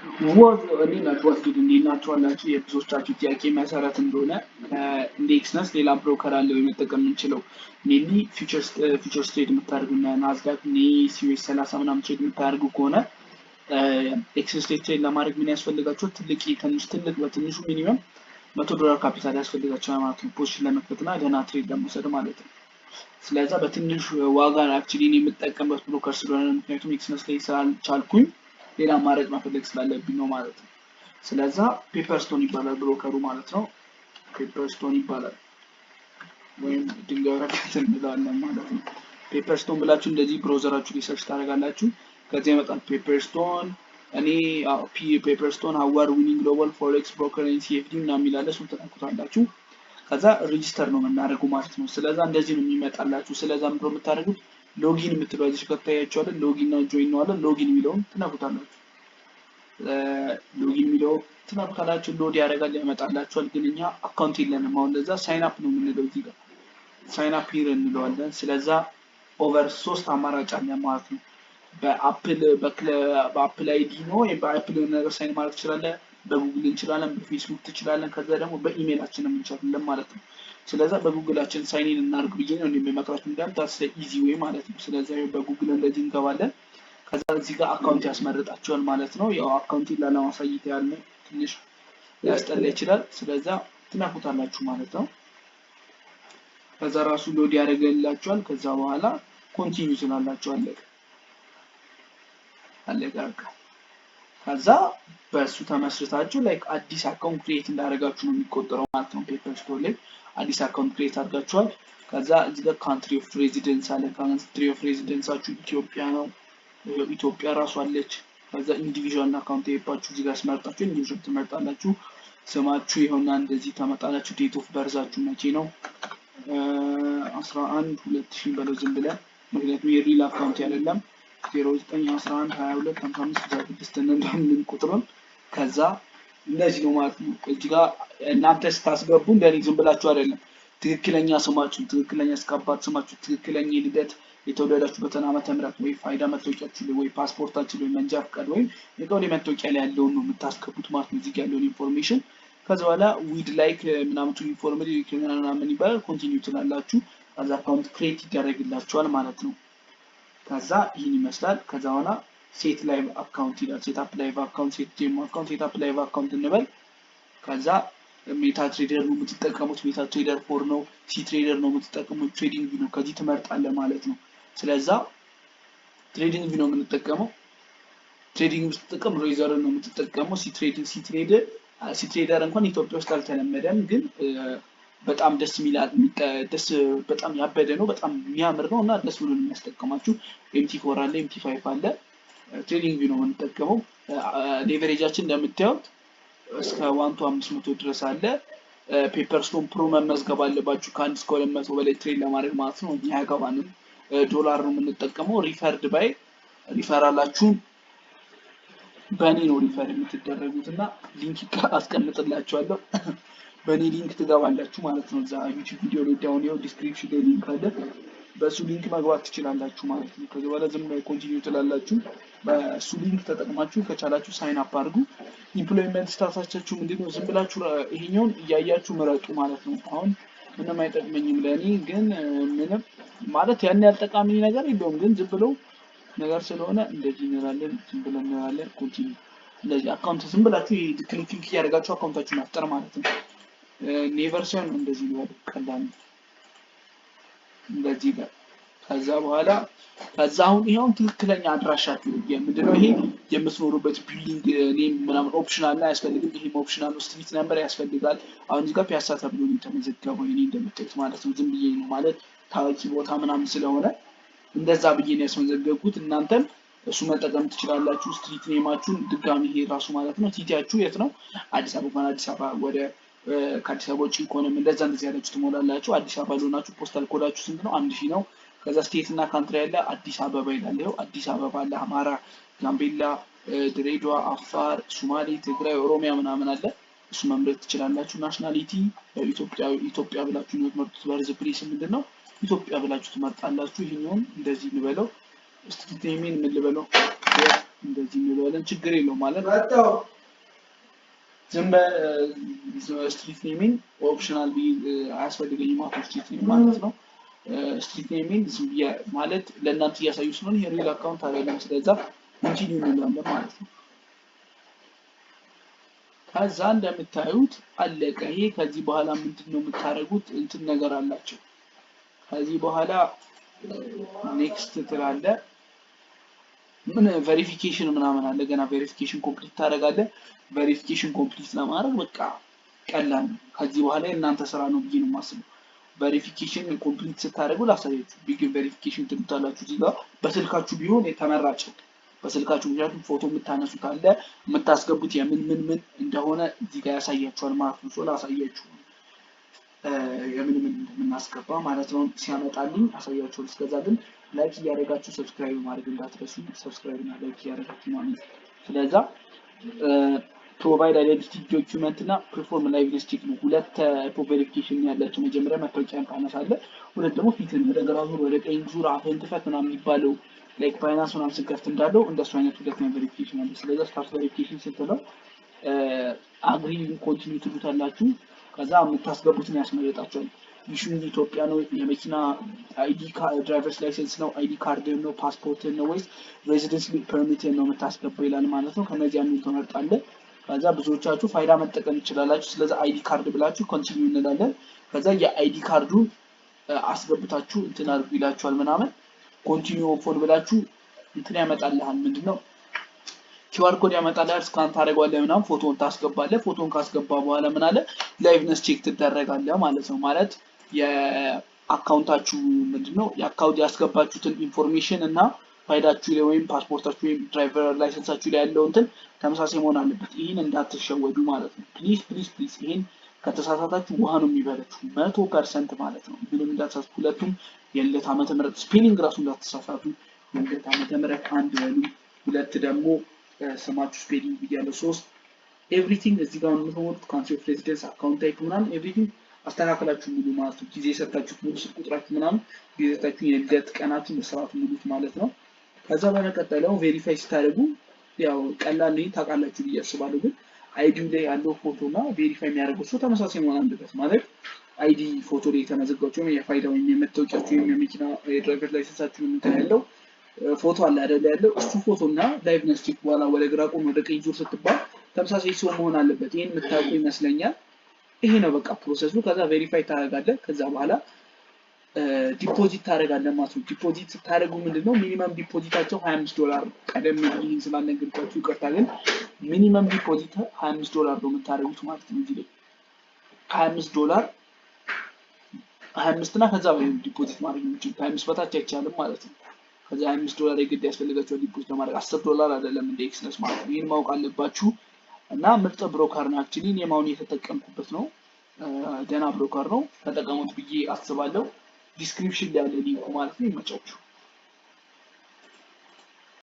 እንዴት ናችሁ? ዋስጊድ እንዴት ናችሁ አላችሁ? የብዙዎቻችሁ ጥያቄ መሰረት እንደሆነ እንደ Exness ሌላ broker አለ ወይ መጠቀም የምንችለው? Mainly futures trade የምታደርጉ እና ናዝዳክ ሲዩኤስ 30 ምናምን trade የምታደርጉ ከሆነ Exness trade ለማድረግ ምን ያስፈልጋችኋል? ትልቅ ትንሽ ትልቅ በትንሹ minimum 100 ዶላር ካፒታል ያስፈልጋቸዋል ማለት ነው። Position ለመክፈት እና ደህና trade ለመውሰድ ማለት ነው። ስለዛ በትንሽ ዋጋ actually እኔ የምጠቀምበት broker ስለሆነ፣ ምክንያቱም Exness ላይ ስላልቻልኩኝ ሌላ አማራጭ መፈለግ ስላለብኝ ነው ማለት ነው። ስለዛ Pepperstone ይባላል broker ኡ ማለት ነው። Pepperstone ይባላል ወይም ድንጋይ ወረቀት እንለዋለን ማለት ነው። Pepperstone ብላችሁ እንደዚህ browser ኣችሁ research ታደርጋላችሁ። ከዚያ ይመጣል Pepperstone። እኔ Pepperstone award winning global forex broker CFD ምናምን የሚላለ እሱን ትነኩታላችሁ። ከዛ register ነው የምናደርገው ማለት ነው። ስለዛ እንደዚህ ነው የሚመጣላችሁ። ስለዛ ምንድነው የምታደርጉት? Login የምትለው እዚህ ጋር ታያችኋለን። Login እና join ነው አለ። Login የሚለውን ትነኩታላችሁ። Login የሚለው ትነኩታላችሁ። Load ያደርጋል፣ ያመጣላችኋል። ግን እኛ account የለንም አሁን። ለዛ sign up ነው የምንለው። እዚህ ጋር sign up here እንለዋለን። ስለዛ over ሶስት አማራጭ አለ ማለት ነው። በ Apple ID ነው ወይም በ Apple የሆነ ነገር sign ማድረግ ትችላለህ። በጉግል እንችላለን፣ በፌስቡክ ትችላለን። ከዛ ደግሞ በኢሜይላችንም እንችላለን ማለት ነው። ስለዛ በ Google ኣችን sign in እናድርግ ብዬ ነው የምመክራችሁ። እንዲያውም that's easy way ማለት ነው። ስለዛ በጉግል እንደዚህ እንገባለን። ከዛ እዚህ ጋር account ያስመርጣችኋል ማለት ነው። ያው account ላለማሳየት ያለ ትንሽ ሊያስጠላ ይችላል። ስለዛ ትነኩታላችሁ ማለት ነው። ከዛ ራሱ load ያደርግላችኋል። ከዛ በኋላ continue ትላላችሁ። አለቀ አለቀ በቃ። ከዛ በእሱ ተመስርታችሁ like አዲስ account create እንዳደረጋችሁ ነው የሚቆጠረው ማለት ነው። Pepperstone ላይ አዲስ account create አድርጋችኋል። ከዛ እዚህ ጋር country of residence አለ። Country of residence ኣችሁ ኢትዮጵያ ነው። ኢትዮጵያ ራሱ አለች። ከዛ individual እና account type ኣችሁ እዚህ ጋር ስመርጣችሁ individual ትመርጣላችሁ። ስማችሁ ይኸውና እንደዚህ ታመጣላችሁ። Date of birth ኣችሁ መቼ ነው? 11 2000 በለው ዝም ብለን፣ ምክንያቱም የ real account አይደለም። 09 11 22 55 66 እንላለን ቁጥሩን። ከዛ እንደዚህ ነው ማለት ነው። እዚህ ጋር እናንተ ስታስገቡ እንደኔ ዝም ብላችሁ አይደለም። ትክክለኛ ስማችሁ፣ ትክክለኛ እስከ አባት ስማችሁ፣ ትክክለኛ የልደት የተወለዳችሁበትን ዓመተ ምህረት ወይ ፋይዳ መታወቂያችሁ ላይ ወይ ፓስፖርታችሁ ላይ፣ መንጃ ፈቃድ ወይም የቀበሌ መታወቂያ ላይ ያለውን ነው የምታስገቡት ማለት ነው። እዚህ ጋር ያለውን information። ከዛ በኋላ we'd like ምናምን to inform ምናምን ይባላል። Continue ትላላችሁ። ከዛ account create ይደረግላችኋል ማለት ነው። ከዛ ይህን ይመስላል። ከዛ በኋላ set live account ይላል። Set up live account፣ set demo account፣ set up live account እንበል። ከዛ MetaTrader ነው የምትጠቀሙት፣ MetaTrader 4 ነው፣ cTrader ነው የምትጠቀሙት፣ TradingView ነው። ከዚህ ትመርጣለህ ማለት ነው። ስለዛ TradingView ነው የምንጠቀመው። Trading ስትጠቀም Razor ነው የምትጠቀመው። cTrader እንኳን ኢትዮጵያ ውስጥ አልተለመደም፣ ግን በጣም ደስ የሚል፣ ደስ በጣም ያበደ ነው። በጣም የሚያምር ነው እና ደስ ብሎ የሚያስጠቀማችሁ። MT4 አለ፣ MT5 አለ። TradingView ነው የምንጠቀመው። Leverage ኣችን እንደምታዩት እስከ 1 to 500 ድረስ አለ። Pepperstone Pro መመዝገብ አለባችሁ ከ1 እስከ 200 በላይ trade ለማድረግ ማለት ነው። እኛ ያገባንም ዶላር ነው የምንጠቀመው። Referred by referral ኣችሁን በእኔ ነው refer የምትደረጉት እና link አስቀምጥላችኋለሁ። በእኔ link ትገባላችሁ ማለት ነው። እዛ YouTube ቪዲዮ ላይ down ይኸው description ላይ link አለ። በእሱ link መግባት ትችላላችሁ ማለት ነው። ከዚህ በኋላ ዝም continue ትላላችሁ። በእሱ link ተጠቅማችሁ ከቻላችሁ sign up አድርጉ። Employment status ኣችሁ ምንድነው? ዝም ብላችሁ ይሄኛውን እያያችሁ ምረጡ ማለት ነው። አሁን ምንም አይጠቅመኝም ለእኔ፣ ግን ምንም ማለት ያን ያህል ጠቃሚ ነገር የለውም። ግን ዝም ብለው ነገር ስለሆነ እንደዚህ እንላለን፣ ዝም ብለን እንላለን። Continue። እንደዚህ account ዝም ብላችሁ click click እያደረጋችሁ account ኣችሁ መፍጠር ማለት ነው። Never ሳይሆን እንደዚህ ነው፣ ቀላል ነው። እንደዚህ ጋር ከዛ በኋላ ከዛ አሁን ይሄውን ትክክለኛ አድራሻችሁ ምንድነው? ይሄ የምትኖሩበት building name ምናምን optional ነው፣ አያስፈልግም። ይሄም optional ነው። Street number ያስፈልጋል። አሁን እዚህ ጋር ፒያሳ ተብሎ ነው የተመዘገበው የኔ እንደምታዩት ማለት ነው። ዝም ብዬ ነው ማለት ታዋቂ ቦታ ምናምን ስለሆነ እንደዛ ብዬ ነው ያስመዘገብኩት። እናንተም እሱ መጠቀም ትችላላችሁ። Street name ኣችሁን ድጋሚ ይሄ ራሱ ማለት ነው። City ያችሁ የት ነው? አዲስ አበባ ከሆነ አዲስ አበባ፣ ወደ ከአዲስ አበባ ውጭ ከሆነም እንደዛ እንደዚህ ያላችሁ ትሞላላችሁ። አዲስ አበባ ለሆናችሁ postal code ኣችሁ ስንት ነው? 1000 ነው። ከዛ state እና country ያለ አዲስ አበባ ይላል። ይኸው አዲስ አበባ አለ፣ አማራ፣ ጋምቤላ፣ ድሬዳዋ፣ አፋር፣ ሱማሌ፣ ትግራይ፣ ኦሮሚያ ምናምን አለ። እሱ መምረጥ ትችላላችሁ። Nationality ኢትዮጵያ ኢትዮጵያ ብላችሁ ነው የምትመርጡት። Birth place ምንድን ነው? ኢትዮጵያ ብላችሁ ትመርጣላችሁ። ይሄኛውን እንደዚህ እንበለው። Street name ኤን ምን ልበለው? እንደዚህ እንለዋለን። ችግር የለው ማለት ዝም street name ኤን optional አያስፈልገኝም ማለት ነው። Street name ማለት ነው። Street name ኤን ዝም ብዬ ማለት ለእናንተ እያሳዩ ስለሆነ የ real account አይደለም። ስለዛ continue እንለዋለን ማለት ነው። ከዛ እንደምታዩት አለቀ። ይሄ ከዚህ በኋላ ምንድን ነው የምታደርጉት? እንትን ነገር አላቸው። ከዚህ በኋላ next ትላለ። ምን verification ምናምን አለ። ገና verification complete ታደርጋለህ። Verification complete ለማድረግ በቃ ቀላል ነው። ከዚህ በኋላ የእናንተ ስራ ነው ብዬ ነው የማስበው። Verification complete ስታደርጉ ላሳያችሁ። Begin verification ትሉታላችሁ። እዚህ ጋር በስልካችሁ ቢሆን የተመራጭ በስልካችሁ፣ ምክንያቱም ፎቶ የምታነሱት አለ፣ የምታስገቡት የምን ምን ምን እንደሆነ እዚህ ጋር ያሳያችኋል ማለት ነው። So ላሳያችሁ የምን ምን እንደምናስገባ ማለት ነው። ሲያመጣልኝ አሳያችኋል። እስከዛ ግን like እያደረጋችሁ subscribe ማድረግ እንዳትረሱ። Subscribe እና like እያደረጋችሁ ማለት ነው። ስለዛ provide identity document እና perform liveness check ነው። ሁለት type of verification ያላቸው፣ መጀመሪያ መታወቂያን ታነሳለህ። ሁለት ደግሞ ፊትን ወደ ግራ ዙር፣ ወደ ቀኝ ዙር፣ አፍህን ክፈት ምናምን የሚባለው like Binance ምናምን ስንከፍት እንዳለው እንደሱ አይነት ሁለት verification አለ። ስለዛ start verification ስትለው agree continue ትሉታላችሁ። ከዛ የምታስገቡትን ያስመረጣቸዋል። Issuing ኢትዮጵያ ነው፣ የመኪና ID driver's license ነው፣ ID card ነው፣ ፓስፖርት ነው ወይስ residence permit ነው የምታስገባው ይላል ማለት ነው። ከነዚህ አንዱን ትመርጣለህ። ከዛ ብዙዎቻችሁ ፋይዳ መጠቀም ይችላላችሁ። ስለዚህ ID card ብላችሁ continue እንላለን። ከዛ የ ID card ኡን አስገብታችሁ እንትን አድርጉ ይላችኋል ምናምን፣ continue phone ብላችሁ እንትን ያመጣልሃል። ምንድነው QR code ያመጣልሃል። Scan ታደርገዋለህ ምናምን፣ ፎቶን ታስገባለህ። ፎቶን ካስገባ በኋላ ምን አለ፣ liveness check ትደረጋለህ ማለት ነው። ማለት የ account ኣችሁ ምንድነው የ account ያስገባችሁትን information እና ፋይዳችሁ ላይ ወይም ፓስፖርታችሁ ወይም driver license ኣችሁ ላይ ያለው እንትን ተመሳሳይ መሆን አለበት። ይህን እንዳትሸወዱ ማለት ነው። Please, please, please፣ ይህን ከተሳሳታችሁ ውሃ ነው የሚበላችሁ 100% ማለት ነው። ምንም እንዳትሳሳቱ። ሁለቱም የልደት ዓመተ ምህረት spelling ራሱ እንዳትሳሳቱ። የልደት ዓመተ ምህረት አንድ በሉ፣ ሁለት ደግሞ ስማችሁ spelling ብያለሁ። ሶስት everything እዚህ ጋር የምትሞሉት country of residence፣ account type ምናምን everything አስተካክላችሁ ሙሉ ማለት ነው። ጊዜ የሰጣችሁት ሙሉ፣ ስልክ ቁጥራችሁ ምናምን ጊዜ የሰጣችሁ፣ የልደት ቀናችሁ በስርዓቱ ሙሉት ማለት ነው። ከዛ በመቀጠል ደግሞ verify ስታደርጉ ያው ቀላል ነው ታውቃላችሁ ብዬ አስባለሁ። ግን ID ው ላይ ያለው ፎቶ እና verify የሚያደርገው ሰው ተመሳሳይ መሆን አለበት። ማለት ID ፎቶ ላይ የተመዘጋችሁ ወይም የፋይዳ ወይም የመታወቂያችሁ ወይም የመኪና የ driver license ኣችሁ እንትን ያለው ፎቶ አለ አይደለ፣ ያለው እሱ ፎቶ እና liveness check በኋላ ወደ ግራ ቆም ወደ ቀኝ ዙር ስትባል ተመሳሳይ ሰው መሆን አለበት። ይህን የምታውቁ ይመስለኛል። ይሄ ነው በቃ process ኡ። ከዛ verify ታደርጋለህ። ከዛ በኋላ deposit ታደርጋለህ ማለት ነው። Deposit ስታደርጉ ምንድነው minimum deposit ኣቸው 25 ዶላር ነው። ቀደም ይህን ስላልነገርኳችሁ ይቅርታ፣ ግን minimum deposit 25 ዶላር ነው የምታደርጉት ማለት ነው። እዚህ ላይ 25 ዶላር፣ 25 እና ከዛ በላይ deposit ማድረግ የሚችሉት፣ 25 በታች አይቻልም ማለት ነው። ከዛ 25 ዶላር የግድ ያስፈልጋቸዋል deposit ለማድረግ፣ 10 ዶላር አይደለም እንደ Exness ማለት ነው። ይህን ማወቅ አለባችሁ። እና ምርጥ broker ነው። Actually እኔም አሁን የተጠቀምኩበት ነው። ደህና broker ነው፣ ተጠቀሙት ብዬ አስባለሁ። Description ላይ ያለ link ኡ ማለት ነው። ይመቻችሁ።